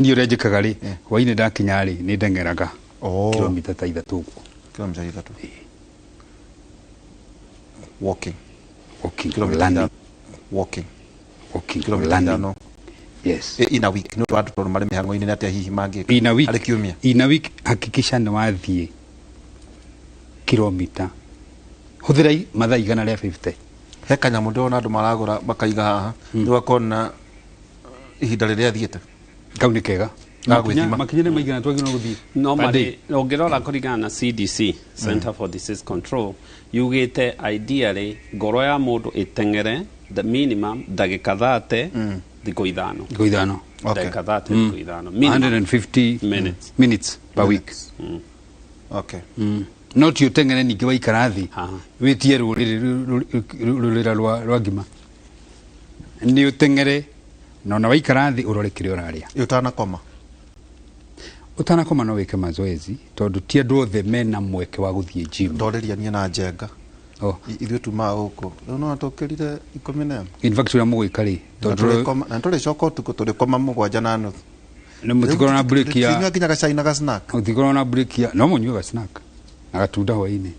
Niĩ ũrĩa njĩkaga rĩ, hwainĩ ndakinya rĩ, nĩ ndeng'eraga kilomita ta 3 ũguo. Kilomita 3 walking. Walking or Kilomita running. 5 walking. Walking or Kilomita running. 5. Yes. In a week, nĩ ũndũ wa andũ tondũ marĩ mĩhang'o-inĩ, nĩ atĩa hihi mangĩka In a week. Harĩ kiumia. In a week hakikisha nĩ wathiĩ kilomita, hũthĩra mathaa 150. He kanyamũ ndĩrona andũ maragũra makaiga haha, nĩ ũgakona ihinda rĩrĩa athiĩte. Kau nĩ kega. Ga Makinya gwĩthima. makinya nĩ maigana twagĩrĩirwo gũthiĩ no per day? marĩ ũngĩrora kũringana na CDC, Center for Disease Control, yugĩte ideally ngoro ya mũndũ ĩteng'ere the minimum ndagĩka 30 thikũ 5. Thikũ 5. Ndagĩka 30 thikũ 5 minimum. 150 minutes. Minutes per week. Okay. No ti ũteng'ere ningĩ waikara thĩ Aha. wĩtie rũrĩrĩ rũrĩra rwa ngima. Nĩ ũteng'ere na ona waikara thĩ ũrore kĩrĩa ũrarĩa. Ĩ ũtanakoma? Ũtanakoma no wĩke mazoezi, tondũ ti andũ othe mena mweke wa gũthiĩ gym. Ndorĩria niĩ na njenga. Oh. Ithuĩ tumaga gũkũ rĩu no tũkĩrire 11. In fact, ũrĩa mũgwĩka rĩ, Na tondũ na tũrĩcoka ũtukũ tũrĩkoma 7:30. nĩ mũtikorwo na break ya Tũtinyua nginya gacai na ga snack. Mũtikorwo na break ya, no mũnyue ga snack na gatunda hwainĩ,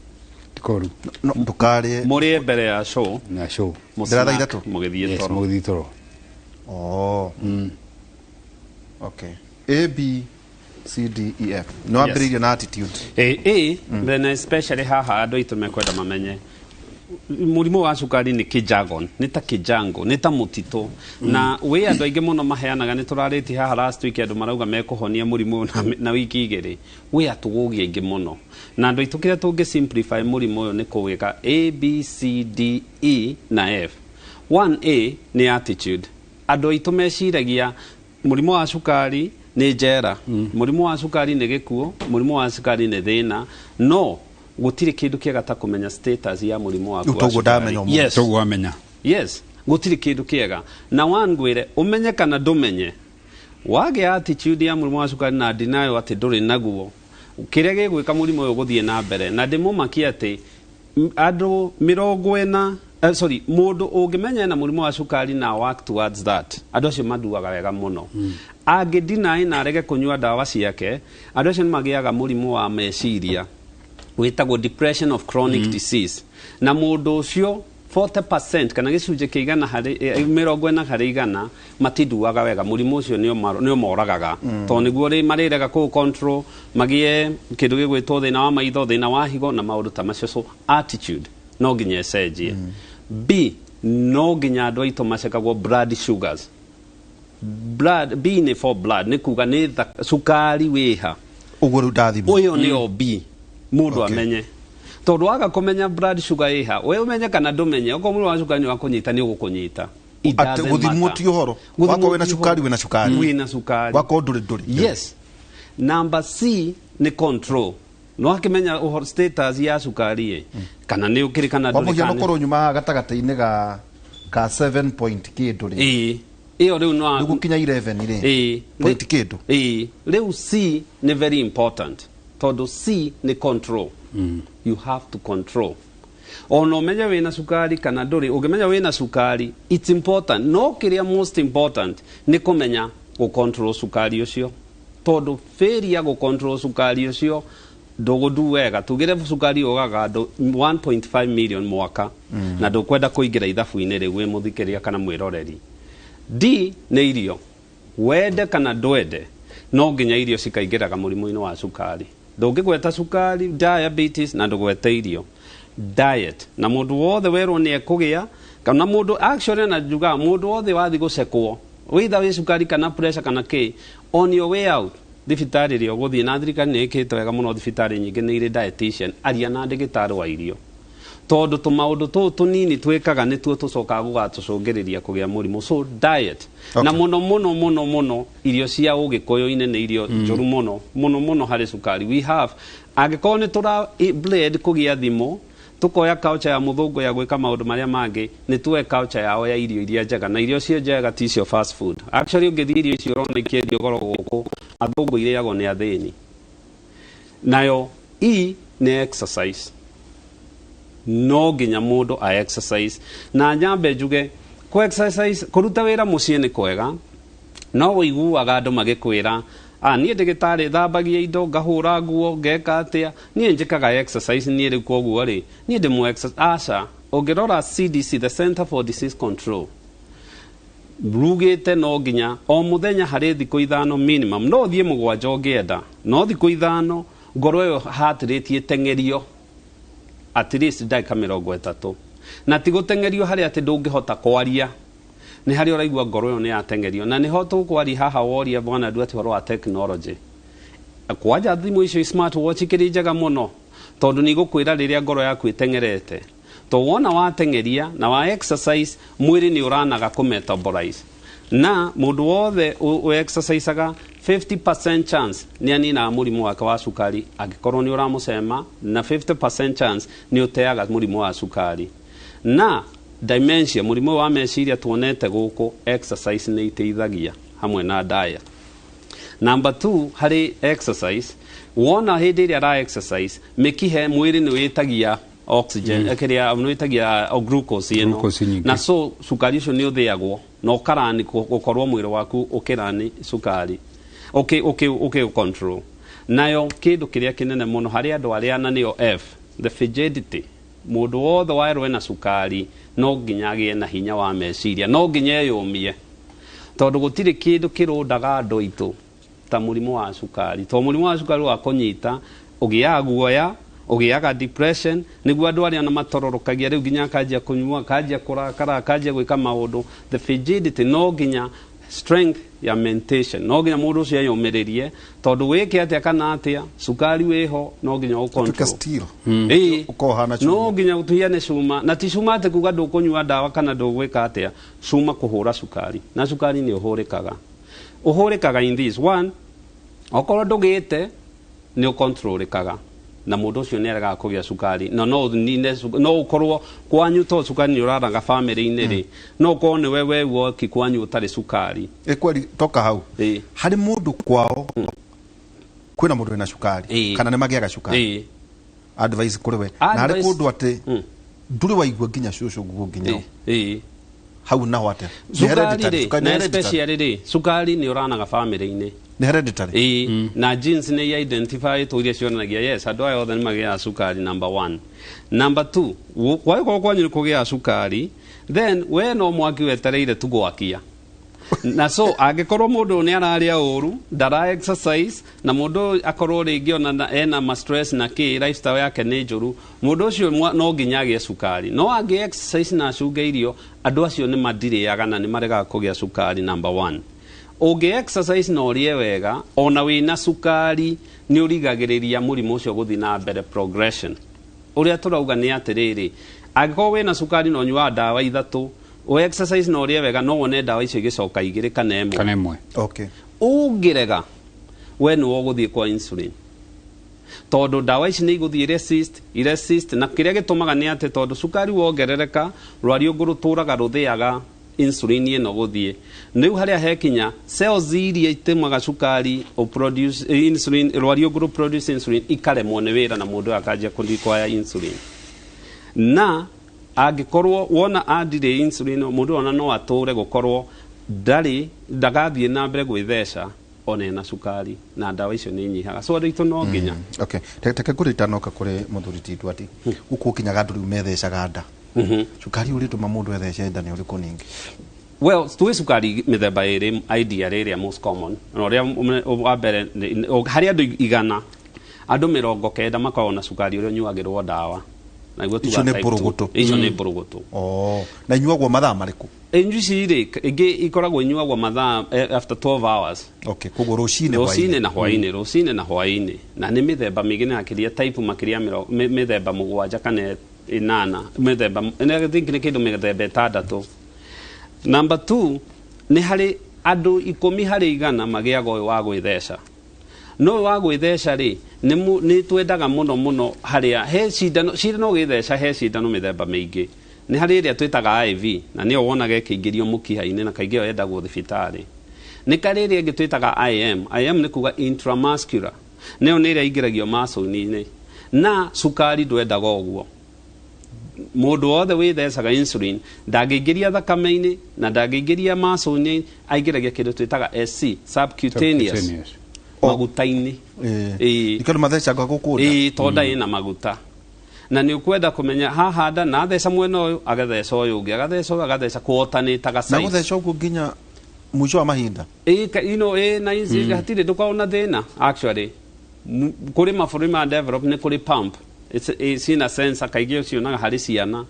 tikoru. No ndũkarĩe. Mũrĩe mbere ya show. Na show. Mbere ya thaa Mũsnack, 3? mũgĩthiĩ Yes. toro. Mũgĩthiĩ toro. Oh. Okay. A B C D E F. No ambĩrĩirie na attitude. A, then especially haha andũ aitũ mekwenda mamenye mũrimũ wa cukari nĩ kĩjargon, nĩ ta kĩjango, nĩ ta mũtitũ, na wĩ andũ aingĩ mũno maheanaga. Nĩ tũrarĩtie haha last week, andũ marauga mekũhonia mũrimũ ũyũ na wiki 2. Wĩ atũgũgi aingĩ mũno, na andũ aitũ, kĩrĩa tũngĩ simplify mũrimũ ũyũ nĩ kũwĩka A B C D E na F. 1A nĩ attitude. Andũ aitũ meciragia mũrimũ wa cukari nĩ njera, mũrimũ wa cukari nĩ gĩkuũ, mũrimũ wa cukari nĩ thĩna. No gũtirĩ kĩndũ kĩega ta kũmenya status ya mũrimũ waku Rĩu wa toguo cukari. ndamenya ũmũthĩ. Yes. Toguo wamenya. Yes, gũtirĩ kĩndũ kĩega na wangwĩre ũmenye kana ndũmenye. Wagĩa attitude ya mũrimũ wa cukari na denial atĩ ndũrĩ naguo, kĩrĩa gĩgwĩka mũrimũ ũyũ gũthiĩ na mbere na ndĩmũmakie atĩ andũ 40, sorry, mũndũ ũngĩmenya ena mũrimũ wa cukari na work towards that, andũ acio manduaga wega mũno. Angĩ deny na arege kũnyua ndawa ciake, andũ acio nĩ magĩaga mũrimũ wa meciria wĩtagwo depression of chronic disease, na mũndũ ũcio 40% kana gĩcunjĩ kĩa igana harĩ 40 harĩ 100 matinduaga wega. Mũrimũ ũcio nĩ ũmoragaga, tondũ nĩguo marĩrega kũ control magĩe kĩndũ gĩgwĩtwo thĩna wa maitho, thĩna wa higo na maũndũ ta macio. So attitude no nginya ĩcenjie. B, no nginya andũ aitũ macekagwo blood sugars. Blood, B nĩ for blood, nĩ kuga nĩ cukari wĩha. Ũguo rĩu ndathimwo. Ũyũ nĩ B, mũndũ amenye, tondũ waga kũmenya blood sugar ĩha, we ũmenye kana ndũmenye, okorwo mũrimũ wa cukari nĩ wakũnyita, nĩ ũgũkũnyita. It Atĩ doesn't gũthimwo matter. ti ũhoro. Gũthimwo Wakorwo wĩna ti ũhoro. cukari, wĩna cukari. Wĩna cukari. Wakorwo ndũrĩ, ndũrĩ. Yes. Number C nĩ control. No akĩmenya ũhoro status ya cukari ĩ, kana nĩ ũkĩrĩ kana Kwa ndũrĩ. mũhiano, kana korwo nyuma haha gatagatĩ-inĩ ga 7 point kĩndũ rĩ, ĩĩ, ĩyo rĩu no rĩu gũkinya 11 rĩ, point kĩndũ. Ĩĩ, rĩu C nĩ very important, tondũ C nĩ control. You have to control ona ũmenye wĩna cukari kana ndũrĩ. Ũngĩmenya wĩna cukari, it's important, no kĩrĩa most important nĩ kũmenya gũcontrol cukari ũcio, tondũ failure gũcontrol cukari ũcio ndũgũndu wega. Tugire cukari ũgaga andũ 1.5 million mwaka, na ndũkwenda kũingĩra ithabu-inĩ rĩu wĩ mũthikĩrĩria kana mwĩroreri. D nĩ irio. Wende kana ndwende, no nginya irio cikaingĩraga mũrimũ-inĩ wa cukari. Ndũngĩgweta cukari, diabetes, na ndũgwete irio, diet. Na mũndũ wothe werwo nĩ ekũgĩa kana mũndũ, actually na njugaga mũndũ wothe wathiĩ gũcekwo, witha wĩ cukari kana pressure kana kĩ, on your way out thibitarĩ ĩrĩa ũgũthiĩ, na thirikari nĩ ĩkĩte wega mũno, thibitarĩ nyingĩ nĩ irĩ dietitian, aria na ndagĩtarĩ wa irio, tondũ tũmaũndũ tũũ tũnini twĩkaga nĩtuo tũcokaga gũgatũcũngĩrĩria kũgĩa mũrimũ. So diet, na mũno mũno mũno mũno irio cia ũgĩkũyũ-inĩ nĩ irio njũru mũno mũno mũno harĩ cukari. We have, angĩkorwo nĩ tũra bled kũgĩa thimũ, tukoya culture ya mũthũngũ ya gwĩka maũndũ marĩa mangĩ, nĩ tuoe culture yao ya irio iria njega, na irio cio njega ticio fast food. Actually, ũngĩthiĩ irio icio ũrona ikĩendio goro gũkũ, athũngũ irĩagwo nĩ athĩni. Nayo E nĩ exercise. No nginya mũndũ a exercise, na nyambe njuge kũ exercise, kũruta wĩra mũciĩ nĩ kwega. No ũiguaga andũ magĩkwĩra, "Ah, niĩ ndĩgĩtarĩ thambagia indo, ngahũra nguo, ngeka atĩa, niĩ njĩkaga exercise, niĩ rĩu koguo rĩ, niĩ ndĩ exercise." Aca, ũngĩrora CDC, the Center for Disease Control, rugĩte no nginya o mũthenya harĩ thikũ 5 minimum, no ũthiĩ 7 ũngĩenda, no thikũ 5 ngoro ĩyo heart rate ĩteng'erio at least ndagĩka 30, na ti gũteng'erio harĩa atĩ ndũngĩhota kwaria, nĩ harĩa ũraigua ngoro ĩyo nĩ yateng'erio. Na nĩho tũkwaria haha woria bwana Ndu atĩ ũhoro wa technology, kwanja thimũ icio smart watch ikĩrĩ njega mũno, tondũ nĩ igũkwĩra rĩrĩa ngoro yaku ĩteng'erete. To wona wateng'eria na wa exercise, mwĩrĩ nĩ ũranaga kũ metabolize, na mũndũ wothe ũ exercisaga, 50% chance nĩ aninaga mũrimũ wake wa cukari angĩkorwo nĩ ũramũcema, na 50% chance nĩ ũteaga mũrimũ wa cukari na dementia, mũrimũ wa meciria tuonete gũkũ. Exercise nĩ iteithagia hamwe na diet. Number 2, harĩ exercise, wona hĩndĩ ĩrĩa ara exercise, mĩkihe mwĩrĩ nĩ wĩtagia oxygen, kĩrĩa nĩ wĩtagia glucose ĩno. Glucose nyingĩ. Na so cukari ũcio nĩ ũthĩagwo na ũkarani gũkorwo mwĩrĩ waku ũkĩrani cukari ũkĩ control. Nayo kĩndũ kĩrĩa kĩnene mũno harĩ andũ arĩa, na nĩyo F, the frigidity, mũndũ wothe werwo ena cukari no nginya agĩe na hinya wa meciria, no nginya eyũmie, tondũ gũtirĩ kĩndũ kĩrũndaga andũ aitũ ta mũrimũ wa cukari, tondũ mũrimũ wa cukari wa kũnyita ũgĩaga guoya, ũgĩaga depression, nĩguo andũ arĩa na matororokagia rĩu nginya akanjia kũnyua, akanjia kũrakara, akanjia gwĩka maũndũ. The frigidity, no nginya strength ya mentation, no nginya mũndũ ũcio eyũmĩrĩrie, tondũ wĩke atĩa kana atĩa, cukari wĩho, no nginya Tuĩke ũcontrol. steel. Ĩĩ. Ũkorwo ũhana cuma. No nginya ũtuhiane cuma, na ti cuma atĩ kuga ndũkũnyua ndawa kana ndũgwĩka atĩa, cuma kũhũra cukari, na cukari nĩ ũhũrĩkaga, ũhũrĩkaga in this one, okorwo ndũgĩte nĩ ũcontrolĩkaga, na mũndũ ũcio nĩ aregaga kũgĩa cukari, na no ũnine no ũkorwo kwanyu to cukari nĩ ũraraga famĩlĩ-inĩ rĩ, no ũkorwo nĩwe we woki kwanyu ũtarĩ cukari. Ĩ kweli, toka hau. Harĩ mũndũ kwao kwĩna mũndũ wĩna cukari kana nĩ magĩaga cukari, advice kũrĩ we, na harĩ kũndũ atĩ ndũrĩ waigua nginya cũcũ guo nginya hau, naho atĩa? Nĩ Cukari hereditary, rĩ, cukari nĩ na hereditary. especially rĩ, cukari nĩ ũranaga famĩlĩ-inĩ. Nĩ hereditary. Ĩĩ, na genes nĩ identify iria cionanagia yes, andũ aya othe nĩ magĩaga cukari, number one. Number two, gwagĩkorwo kwanyu nĩ kũgĩaga cukari, then we no mwaki wetereire tu gwakia. Na so angĩkorwo mũndũ ũyũ nĩ ararĩa ũru, ndara exercise, na mũndũ ũyũ akorwo rĩngĩ ona ena ma stress na kĩ, lifestyle yake nĩ njũru, mũndũ ũcio no nginya agĩe cukari. No angĩ exercise na acunge irio, andũ acio nĩ madirĩaga na nĩ maregaga kũgĩa cukari, number one. Ũngĩ exercise na ũrĩe wega, ona wĩna cukari nĩ ũrigagĩrĩria mũrimũ ũcio gũthiĩ na mbere, progression. Ũrĩa tũrauga nĩ atĩrĩrĩ, angĩkorwo wĩna cukari na ũnyuaga ndawa 3, ũ exercise na ũrĩe wega, no wone ndawa icio igĩcoka 2 kana 1. Kana 1. Ũngĩrega, we nĩwe ũgũthiĩ kwa insulin, tondũ ndawa ici nĩ igũthiĩ resist, resist, na kĩrĩa gĩtũmaga nĩ atĩ tondũ cukari wongerereka, rwariũngũ rũtũraga rũthĩaga insulin ĩno gũthiĩ rĩu harĩa hekinya cells iria itũmaga cukari ũproduce insulin, rwariũngũ rũproduce insulin, ikaremwo nĩ wĩra, na mũndũ ũyũ akanjia kũthiĩ kwaya insulin. Na angĩkorwo wona andirĩ insulin, mũndũ ona no atũre gũkorwo ndarĩ ndagathiĩ na mbere gwĩtheca ona ena cukari, na ndawa icio nĩ inyihaga, so andũ aitũ no nginya Okay, teke ngũrĩ itanoka kũrĩ mũthuri Tito ati gũkũ ũkinyaga andũ rĩu methecaga nda. Cukari ũrĩtũma mũndũ ethece nda nĩ ũrĩkũ ningĩ? Well, twĩ cukari mĩthemba ĩrĩ idea ĩrĩa most common, na ũrĩa wa mbere harĩ andũ 100, andũ 90 makoragwo na cukari ũrĩa ũnyuagĩrwo ndawa. Na nĩguo Icio tugaga nĩ type 2. mbũrũgũtũ. Icio nĩ mbũrũgũtũ. Oh, na inyuagwo mathaa marĩkũ? Inyuĩ ici rĩ, ingĩ ikoragwo inyuagwo mathaa after 12 hours. Okay, koguo rũcinĩ, rũcinĩ hwaĩ-inĩ. Na hwaĩ-inĩ, rũcinĩ na hwaĩ-inĩ, na nĩ mĩthemba mĩingĩ, nĩ makĩria type, makĩria mĩthemba 7 kana 8, mĩthemba, I think nĩ kĩndũ mĩthemba 6. Number 2, nĩ harĩ andũ 10 harĩ 100 magĩaga ũyũ wa gwĩtheca. No ũyũ wa gwĩtheca rĩ, nĩ twendaga mũno mũno harĩa he cindano, cindano ũgĩtheca he cindano mĩthemba mĩingĩ. Nĩ harĩ ĩrĩa twĩtaga IV, na nĩyo wonaga ĩkĩingĩrio mũkiha-inĩ, na kaingĩ ĩyo yendagwo thibitarĩ. Nĩ karĩ ĩrĩa ĩngĩ twĩtaga IM. IM nĩ kuga intramuscular, nĩyo nĩ ĩrĩa ĩingĩragio muscle-inĩ, na cukari ndwendaga ũguo. Mũndũ wothe wĩthecaga insulin ndangĩingĩria thakame-inĩ na ndangĩingĩria muscle-inĩ, aingĩragia kĩndũ twĩtaga SC, subcutaneous, Subcutaneous. maguta-inĩ. Ĩĩ. Ikĩndũ mathecanga gũkũ nda. Ĩĩ, to nda ĩna maguta na nĩ ũkwenda kũmenya haha nda na atheca mwena ũyũ, agatheca ũyũ ũngĩ, agatheca ũyũ, agatheca kũotanĩtaga Na size. gũtheca ũguo nginya mũico wa mahinda. Ĩĩ, ĩĩ, na ici hatirĩ ndũkoragwo na thĩna. Actually, kũrĩ mabũrũri ma develop nĩ kũrĩ pump. It's, ciĩna sensor, kaingĩ ũcionaga harĩ ciana,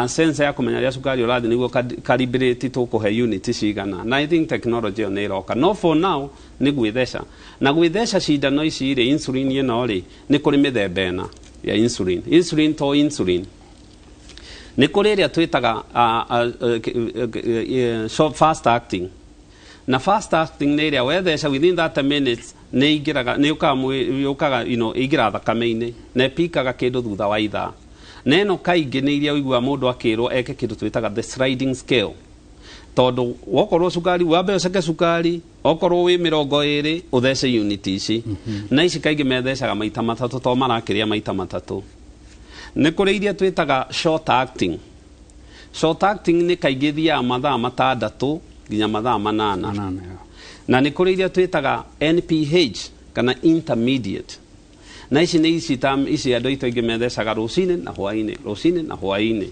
sensor ya kũmenya rĩa cukari ũrathiĩ nĩguo calibrate tũkũhe unit cigana. Na I think technology ĩyo nĩ ĩroka, no for now nĩ gwĩtheca na gwĩtheca cindano ici rĩ. Insulin ĩno rĩ, nĩ kũrĩ mĩthemba ĩna ya insulin. Insulin to insulin nĩ kũrĩ ĩrĩa twĩtaga short fast acting, na fast acting nĩ ĩrĩa wetheca within 30 minutes nĩ ingĩraga, nĩ yũkaga yũkaga ĩingĩraga thakame-inĩ na ĩpikaga kĩndũ thutha wa ithaa. Na ĩno kaingĩ nĩ iria ũiguaga mũndũ akĩrwo eke kĩndũ twĩtaga the sliding scale, tondũ wokorwo cukari wambe ũceke cukari, okorwo wĩ 20 ũthece unit ici. Na ici kaingĩ methecaga maita matatũ to marakĩrĩa maita matatũ. Nĩ kũrĩ iria twĩtaga short acting. Short acting nĩ kaingĩ thiaga mathaa 6 nginya mathaa 8. 8, yeah. Na nĩ kũrĩ iria twĩtaga NPH kana intermediate, na ici nĩ ici ta ici andũ aitũ aingĩ methecaga rũcinĩ na hwainĩ, rũcinĩ na hwainĩ.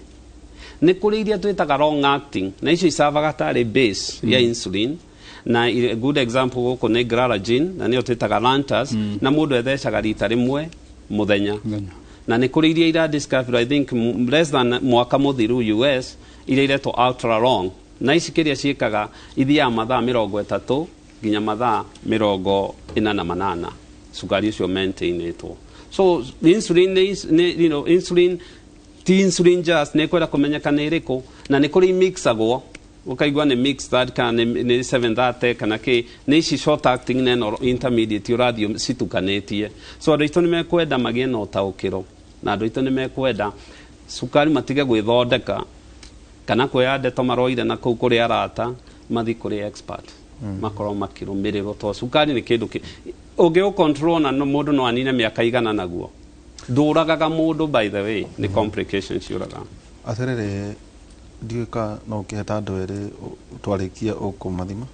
Nĩ kũrĩ iria twĩtaga long acting, na icio icavaga tarĩ base ya insulin, na good example gũkũ nĩ glargine, na nĩyo twĩtaga Lantus, na mũndũ ethecaga rita rĩmwe mũthenya. Mũthenya. Na nĩ kũrĩ iria ira discover, I think less than mwaka mũthiru US, iria iretwo ultra long, na ici kĩrĩa ciĩkaga ithiaga mathaa 30 nginya mathaa 48 cukari ũcio maintainĩtwo. So insulin nĩ insulin ti insulin, just nĩ kwenda kũmenyeka nĩ ĩrĩkũ. Na nĩ kũrĩ mixagwo, ũkaigua nĩ mix that kana nĩ 730 kana kĩ, nĩ ici short acting na ĩno intermediate ũrathiĩ citukanĩtie. So andũ aitũ nĩ mekwenda magĩe na ũtaũkĩro, na andũ aitũ nĩ mekwenda cukari matige gwĩthondeka kana kuoya ndeto maroire na kũu kũrĩ arata, mathiĩ kũrĩ expert, makorwo makĩrũmĩrĩrwo, tondũ cukari nĩ kĩndũ ũngĩ control na mũndũ no anine mĩaka 100 naguo. Ndũragaga mũndũ, by the way, nĩ complications ciũragaga. Atĩrĩrĩ, ndiũĩ ka no ũkĩheta andũ erĩ twarĩkia ũkũmathima.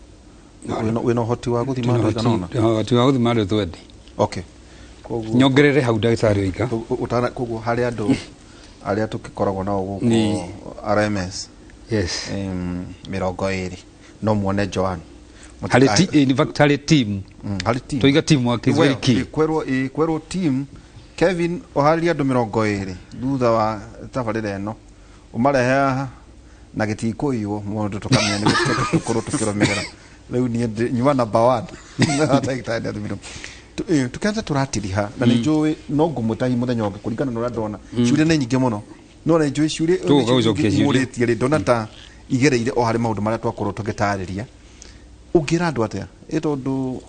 Wĩna ũhoti wa gũthima andũ aigana ũna? Ũhoti wa gũthima andũ 20. Okay, koguo Nyongerere hau, ndagĩtarĩ oiga. Koguo harĩ andũ arĩa tũgĩkoragwo nao gũkũ RMS 20 no muone Joan. Harĩ in fact harĩ team. Harĩ team. Toiga teamwork is very key. Ĩ, kwĩrwo team Kevin ũharĩrie andũ 20 thutha wa tabarĩra ĩno, ũmarehe haha na gĩtikũiywo mũndũ, tũkamenya nĩguo tũkorwo tũkĩrũmĩrĩra. Rĩu niĩ nyuma number one. Ndagĩtarĩ nĩathimirwo. Tũkĩanza tũratiriha na nĩ njũĩ no ngũmwĩta mũthenya ũngĩ kũringana na ũrĩa ndona ciũria nĩ nyingĩ mũno, no nĩ njũĩ ciũria Tũgũka gũcokia ciũria. mũrĩtie rĩ, ndona ta igereire o harĩ maũndũ marĩa twakorwo tũgĩtarĩria. Ũngĩra andũ atĩa ĩ tondũ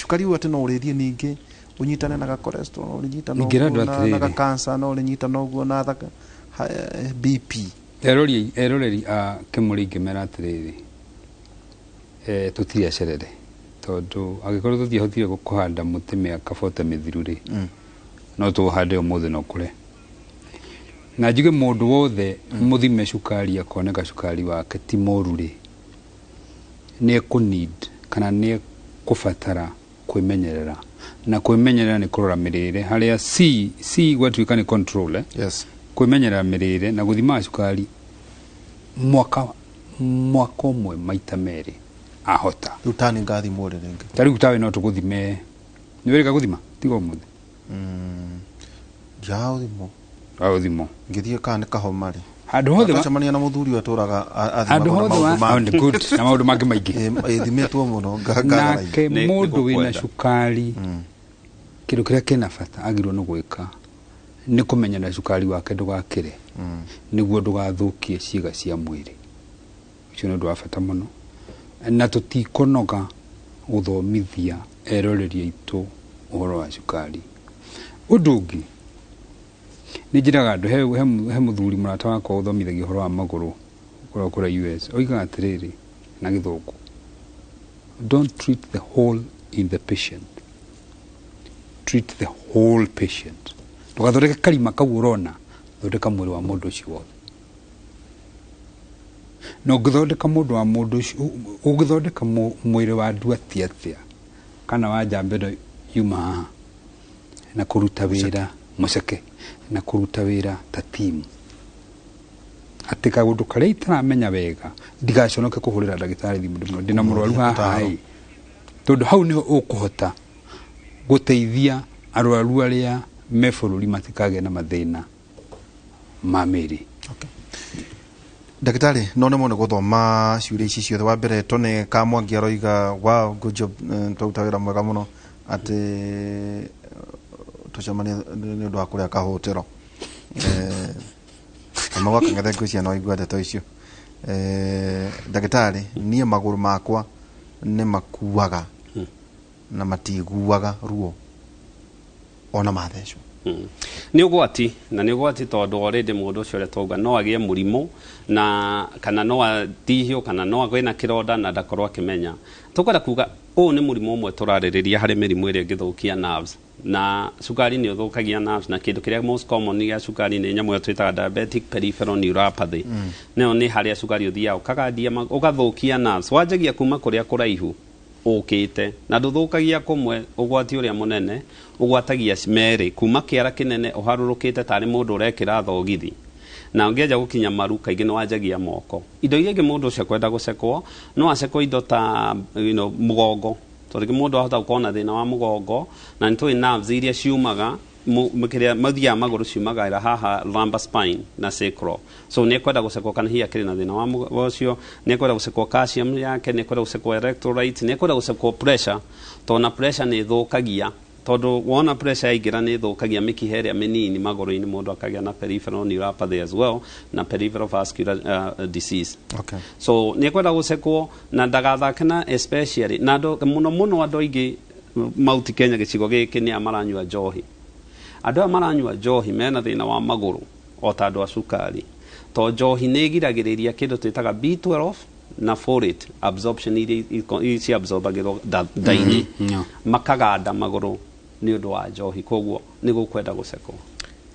cukari ũyũ atĩ no ũrĩthiĩ ningĩ ũnyitane na ga cholesterol, no ũrĩnyitana Ingĩra andũ ũguo na atĩrĩrĩ. ga cancer, no ũrĩnyitana ũguo na BP. Eroreri a Kĩmũrĩ, ingĩmera atĩrĩrĩ, tũtirĩ acerere, tondũ angĩkorwo tũtiahotire kũhanda mũtĩ mĩaka 40 mĩthiru rĩ, no tũũhande ũmũthĩ na ũkũre. Na njuge mũndũ wothe mũthime cukari akoneka cukari wake ti mũru rĩ, nĩ ekũ kana nĩ ekũbatara kwĩmenyerera, na kwĩmenyerera nĩ kũrora mĩrĩre harĩa C, C gwatuĩka nĩ control, eh? Yes. Kwĩmenyerera mĩrĩre na gũthimaga cukari mwaka ũmwe maita merĩ ahota. Rĩu tani ngathimwo rĩ rĩngĩ? Ta rĩu tawe no tũgũthime. Nĩ wĩrĩga gũthima tiga ũmũthĩ? Ndiaũthimwo. Waũthimwo. Ngĩthiĩ kana nĩ kahoma rĩ, Handũ hothe twacemania na mũthuri ũyũ atũraga handũ athimagwo na hothe maũndũ wa mangĩ. Oh, good, na maũndũ mangĩ maingĩ. Ĩthimĩtwo mũno ngagaragia. Nake mũndũ Nĩ wĩna gũkwenda. cukari, kĩndũ kĩrĩa kĩna bata agĩrĩirwo nĩ gwĩka nĩ kũmenyerera cukari wake ndũgakĩre, nĩguo ndũgathũkie ciĩga cia mwĩrĩ. Ũcio nĩ ũndũ wa bata mũno, na tũtikũnoga gũthomithia eroreri aitũ ũhoro wa cukari. Ũndũ ũngĩ nĩ njĩraga andũ, he mũthuri mũrata wakwa ũthomithagia ũhoro wa magũrũ kũrĩa kũrĩa US, oigaga atĩrĩrĩ na Gĩthũngũ, "Don't treat the hole in the patient, treat the whole patient." Ndũgathondeke karima kau ũrona. Thondeka mwĩrĩ wa mũndũ ũcio wothe. Na ũngĩthondeka mũndũ wa mũndũ ũcio, ũngĩthondeka mwĩrĩ wa nduati atĩa kana wa njamba ĩno yuma haha na kũruta wĩra mũceke na kũruta wĩra ta timu, atĩ kaũndũ karĩa itaramenya wega ndigaconoke kũhũrĩra ndagĩtarĩ thimũ ndĩmwĩre ndĩna mũrwaru haha ĩ, tondũ hau nĩho ũkũhota gũteithia arwaru arĩa me bũrũri matikagĩe na mathĩna ma mĩĩrĩ. Okay. Ndagĩtarĩ, no nĩ mũno gũthoma ciũria ici ciothe. Wa mbere Tony Kamwangi aroiga wow, good job, twaruta wĩra mwega mũno, atĩ tũcemanie nĩ ũndũ wa kũrĩa kahũtĩro. Kamau akang'ethe ngwĩciria no aigua ndeto icio. Ndagĩtarĩ, niĩ magũrũ makwa nĩ makuaga na matiguaga ruo ona mathecwo. Nĩ ũgwati, na nĩ ũgwati tondũ already mũndũ ũcio ũrĩa twauga no agĩe mũrimũ na kana no atihio kana no agĩe na kĩronda na ndakorwo akĩmenya. Tũkwenda kuga ũyũ nĩ mũrimũ ũmwe tũrarĩrĩria harĩ mĩrimũ ĩrĩa ĩngĩthũkia nerves, na cukari nĩ ũthũkagia nerves, na kĩndũ kĩrĩa most common gĩa cukari nĩ nyamũ ĩyo twĩtaga diabetic peripheral neuropathy. Nayo nĩ harĩa cukari ũthiaga ũkagandia ũgathũkia nerves, wanjagia kuma kũrĩa kũraihu ũkĩte na ndũthũkagia kũmwe. Ũgwati ũrĩa mũnene ũgwatagia merĩ, kuma kĩara kĩnene ũharũrũkĩte tarĩ mũndũ ũrekĩra thogithi, na ũngĩanjia gũkinya maru kaingĩ nĩ wanjagia moko. Indo iria ingĩ mũndũ ũcio akwenda gũcekwo, no acekwo indo ta mũgongo, tondũ rĩngĩ mũndũ ahota gũkorwo na thĩna wa mũgongo, na nĩ tũĩ nerves iria ciumaga kĩrĩa mathiaga magũrũ ciumaga haha lumbar spine na sacral, so nĩ ekwenda gũcekwo kana hihi akĩrĩ na thĩna wa ũcio, nĩ ekwenda gũcekwo calcium yake, nĩ ekwenda gũcekwo electrolytes, nĩ ekwenda gũcekwo pressure, tondũ na pressure nĩ ĩthũkagia, tondũ wona pressure yaingĩra nĩ ĩthũkagia mĩkiha ĩrĩa mĩnini magũrũ-inĩ, mũndũ akagĩa na peripheral neuropathy as well na peripheral vascular disease. So nĩ ekwenda gũcekwo na ndagathake, na especially na andũ mũno mũno, andũ aingĩ Mount Kenya gĩcigo gĩkĩ nĩ a maranyua njohi. Andũ aya maranyua njohi mena thĩna wa magũrũ o ta andũ a cukari, to njohi nĩ ĩgiragĩrĩria kĩndũ twĩtaga B12 na folate absorption iria ciabsorbagĩrwo nda-inĩ, makaganda magũrũ nĩ ũndũ wa njohi, koguo nĩ gũkwenda gũcekwo.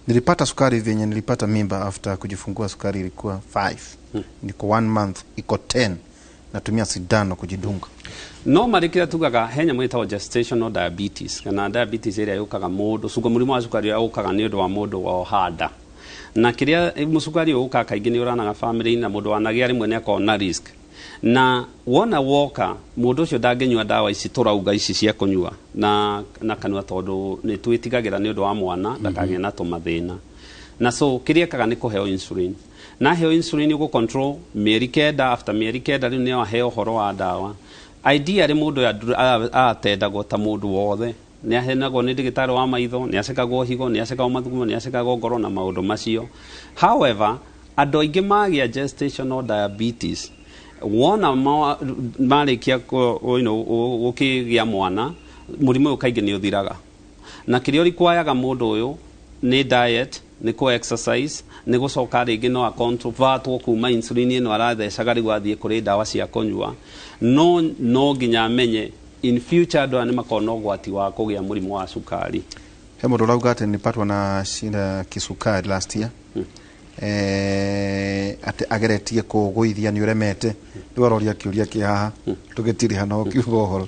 Nilipata sukari venye nilipata mimba, after kujifungua sukari ilikuwa 5. Niko one month iko 10, natumia sindano kujidunga. No marĩ kĩrĩa tugaga he nyamũ ĩtagwo gestational diabetes kana diabetes ĩrĩa yũkaga mũndũ mũrimũ wa cukari ũrĩa ũkaga nĩ ũndũ wa mũndũ woha nda, na kĩrĩa mũcukari ũyũ ũkaga kaingĩ nĩ ũranaga family-inĩ, na mũndũ wanagĩa rĩmwe nĩ akoragwo na risk, na wona woka mũndũ ũcio ndangĩnyua ndawa ici tũrauga ici cia kũnyua na kanua, tondũ nĩ twĩtigagĩra nĩ ũndũ wa mwana ndakagĩe na tũmathĩna, na so kĩrĩa ekaga nĩ kũheo insulin, na aheo insulin ũgũ control mĩeri 9. After mĩeri 9 rĩu nĩo aheo ũhoro wa ndawa. Ideally mũndũ ũyũ atendagwo ta mũndũ wothe, nĩ ahenagwo nĩ ndagĩtarĩ wa maitho, nĩ acekagwo higo, nĩ acekagwo mathugumo, nĩ acekagwo ngoro na maũndũ macio. However, andũ aingĩ magĩa gestational diabetes wona marĩkia gũkĩgĩa mwana, mũrimũ ũyũ kaingĩ nĩ ũthiraga, na kĩrĩa ũrikwayaga mũndũ ũyũ nĩ diet, nĩ kũ exercise, nĩ gũcoka rĩngĩ no acontrovertwo kuma insulin ĩno arathecaga rĩu athiĩ kũrĩ ndawa cia kũnyua, no nginya amenye in future andũ aya nĩ makoragwo na ũgwati wa kũgĩa mũrimũ wa cukari. He mũndũ ũrauga atĩ nilipatwa na shida ya kisukari last year, atĩ ageretie kũgũithia nĩ ũremete, rĩu aroria kĩũria kĩ haha tũgĩtiriha no kiuga ũhoro,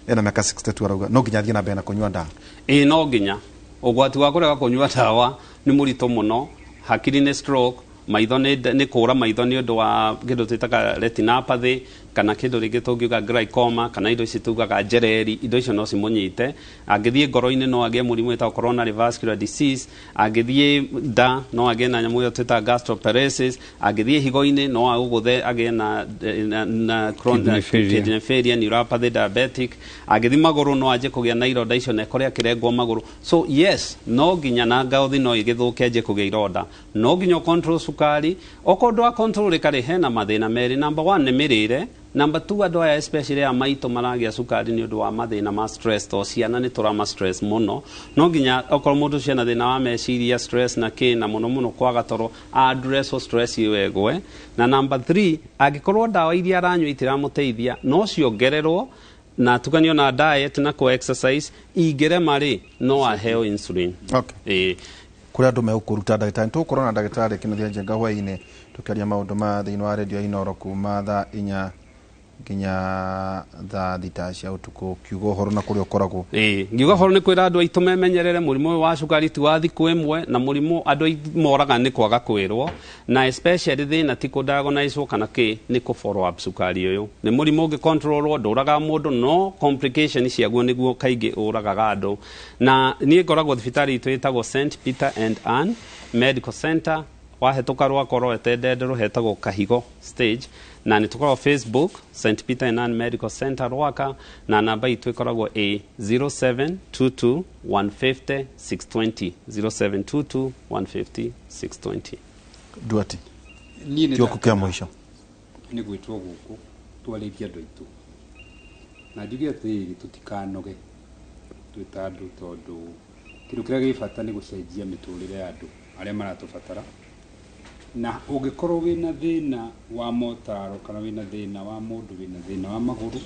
ena mĩaka 62, arauga no nginya athiĩ na mbere na kũnyua ndawa? Ĩĩ, no nginya. Ũgwati wa kũrega kũnyua ndawa nĩ mũritũ mũno, hakiri nĩ stroke, maitho nĩ kũra maitho nĩ ũndũ wa kĩndũ twĩtaga retinopathy kana kĩndũ rĩngĩ tũngiuga glaucoma kana indo ici tugaga njereri, indo icio no cimũnyite. Angĩthiĩ ngoro-inĩ no agĩe mũrimũ wĩtagwo coronary vascular disease, angĩthiĩ nda no agĩe na nyamũ ĩyo twĩtaga gastroparesis, angĩthiĩ higo-inĩ no agũgũthe agĩe na Kidney failure. Kidney failure, neuropathy diabetic, angĩthiĩ magũrũ no anjie kũgĩa na ironda icio na ĩkore akĩrengwo magũrũ. So yes, no nginya, na ngothi no ĩgĩthũke anjie kũgĩa ironda. No nginya control cukari. Okorwo ndwa control rĩ, hena mathĩna merĩ. Number one nĩ mĩrĩre. Number two, andũ aya especially aya maitũ maragĩa cukari nĩ ũndũ wa mathĩna ma stress, to ciana nĩ tũrama stress mũno. No nginya okorwo mũndũ ũcio ena thĩna wa meciria, stress na kĩ, na mũno mũno kwaga toro, address stress ĩyo ĩgwe. Na number three, angĩkorwo ndawa iria aranyua itiramũteithia, no ciongererwo na atukanio na diet na kũ exercise, ingĩrema rĩ, no aheo insulin. Ĩĩ. Kũrĩa andũ megũkũruta ndagĩtarĩ, tũgũkorwo na ndagĩtarĩ Kĩnuthia Njenga hwaĩ-inĩ tũkĩaria maũndũ ma thĩinĩ wa redio ya Inooro kuma thaa 4 nginya thaa 6 cia ũtukũ. Kiuga ũhoro na kũrĩa ũkoragwo. Ĩĩ, ngiuga ũhoro nĩ kwĩra andũ aitũ memenyerere mũrimũ ũyũ wa cukari ti wa thikũ ĩmwe, na mũrimũ andũ aingĩ moraga nĩ kwaga kwĩrwo, na especially thĩna ti kũ-diagnose kana kĩ, nĩ kũ follow up cukari ũyũ. Nĩ mũrimũ ũngĩ controlwo, ndũraga mũndũ, no complication ciaguo nĩguo kaingĩ ũragaga andũ. Na niĩ ngoragwo thibitarĩ itũ ĩtagwo St Peter and Ann Medical Center, wahĩtũka rwakwa rwete Ndenderũ hetagwo Kahigo stage, na nĩ tũkoragwo Facebook St Peter and Ann Medical Center Rwaka, na namba itũ ĩkoragwo ĩ 0722 150 620, 0722 150 620. Nduati, Niĩ nĩ kĩoko kĩa mũico. Nĩ gwĩtwo gũkũ twarĩrie andũ aitũ, na njuge atĩrĩrĩ, tũtikanoge twĩ ta andũ, tondũ kĩndũ kĩrĩa gĩ bata nĩ gũcenjia mĩtũrĩre ya andũ arĩa maratũbatara. Na ũngĩkorwo wĩna thĩna wa motaro kana wĩna thĩna wa mũndũ wĩna thĩna wa magũrũ,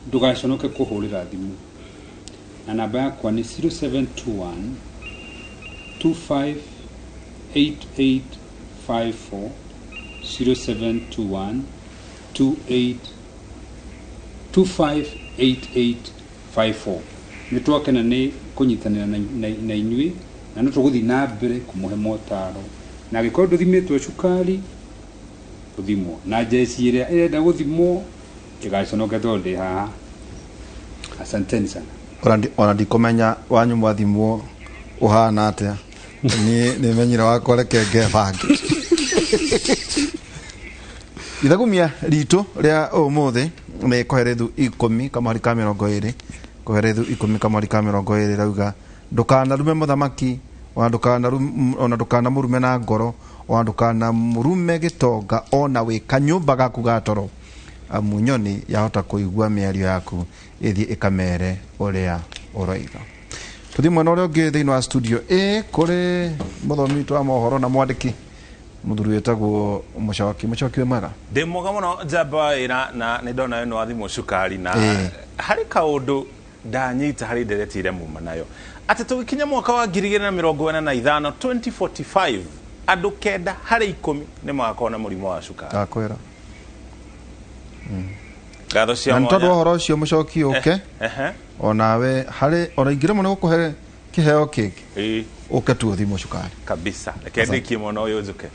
ndũgaconoke kũhũrĩra thimũ, na namba yakwa nĩ 0721 258854, 0721 28 258854. Nĩ twakena nĩ kũnyitanĩra na inyuĩ, na no tũgũthiĩ na mbere kũmũhe motaro. Na angĩkorwo ndũthimĩtwo cukari, ũthimwo, na njeci ĩrĩa ĩrenda gũthimwo ĩgaconoke tondũ ndĩ haha. Asanteni sana. Ona ndikũmenya wanyu mwathimwo ũhana atĩa. Niĩ nĩmenyire wakwa, reke ngebange. Ithagumia ritũ rĩa ũmũthĩ nĩ Koherethu 10 kamweri ka 20. Koherethu 10 kamweri ka 20 rauga, ndũkanarume mũthamaki, ona ndũkanamũrume na ngoro, ona ndũkanamũrume gĩtonga, ona wĩ kanyũmba gaku ga toro, amu nyoni yahota kũigua mĩario yaku ĩthiĩ ĩkamere ũrĩa ũroiga. Tũthiĩ mwena ũrĩa ũngĩ thĩinĩ wa studio ĩ kũrĩ mũthomi witũ wa mohoro na mwandĩki mũthuri wĩtagwo Mũcoki. Mũcoki, wĩ mwega? Ndĩ mwega mũno, njamba wa wĩra, na nĩ ndona we nĩ wathimwo cukari na harĩ kaũndũ ndanyita harĩ ndereti ĩrĩa muma nayo, atĩ tũgĩkinya mwaka wa 2045, 2045, andũ 9 harĩ 10 nĩ magakorwo na mũrimũ wa cukari. Ndakwĩra. Ngatho cia Na nĩ tondũ mwanya. wa ũhoro ũcio, Mũcoki, ũke onawe harĩ ona ingĩremwo nĩ gũkũhe kĩheo kĩngĩ, ũke tu ũthimwo cukari. Kabisa, reke ndĩkie mwena ũyũ njũke.